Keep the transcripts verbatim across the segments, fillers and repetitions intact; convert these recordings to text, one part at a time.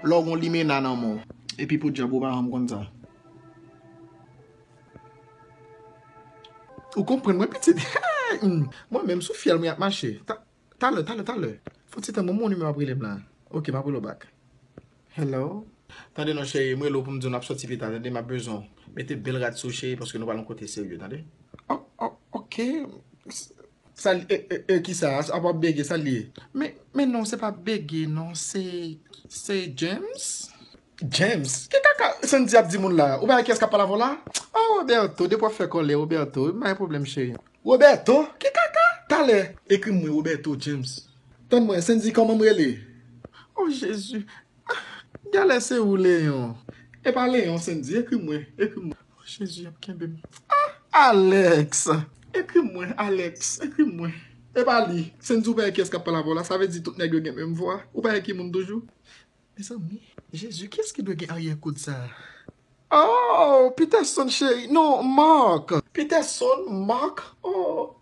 Lè w gen limena nan men w. Epi podyab ou pa janm konn sa. Ou konprann mwen pitit. Mwen menm sou fyèl mwen ap mache. Talè, talè, talè. Fon ti tan, bon, mon nimewo ap rele m la. Ok, m ap rele w back. Hello? Tande non cheri, m rele w pou m di w n ap sòti pita, tande, m ap bezwen w. Mete bèl rad sou w cheri, paske nou pral yon kote serye, tande? Oh, oh, ok. Sa l- e, e, e, kisa? A w ap bege, sa l ye? Men, men non, se pa bege non, se, se James. James? Ki kaka Sandy ap di moun la? Ou pa wè kiyès k ap pale avè w la? Oh, Roberto, depi w ap fè kòlè, Roberto, m pa gen pwoblèm cheri. Roberto? Ki kaka? Talè, ekri mwen Roberto James. Tann mwen, Sandy, kòman m rele? Oh Jezi. Genlè se ou Leyon. E pa Leyon, Sandy, ekri mwen, ekri mwen. Oh Jezi, y ap kenbe m. Ah, Alex. Ekri mwen, Alex, ekri mwen. E pa li. Sandy, ou pa wè kiyès k ap pale avè w la, sa vle di tout nèg yo gen menm vwa. Ou pa wè ki moun toujou? Mezanmi, Jezi, kiyès ki dwe gen aryè kod sa? Oh, Peterson cheri. Non, Mark. Peterson, Mark. Oh,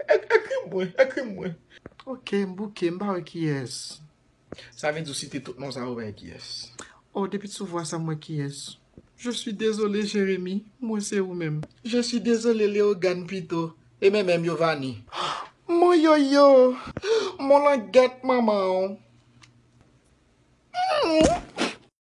e- ekri mwen, ekri mwen. Ok, m bouke, m pa wè kiyès. Sa vle di w site tout non sa yo bay kiyès? Oh, depi sou vwa sa m wè kiyès. Je suis désolé, Jérémy, mwen se ou menm. Je suis désolé, Léogane pito. E men menm Yovani. Mon yoyo, mon langèt manman w.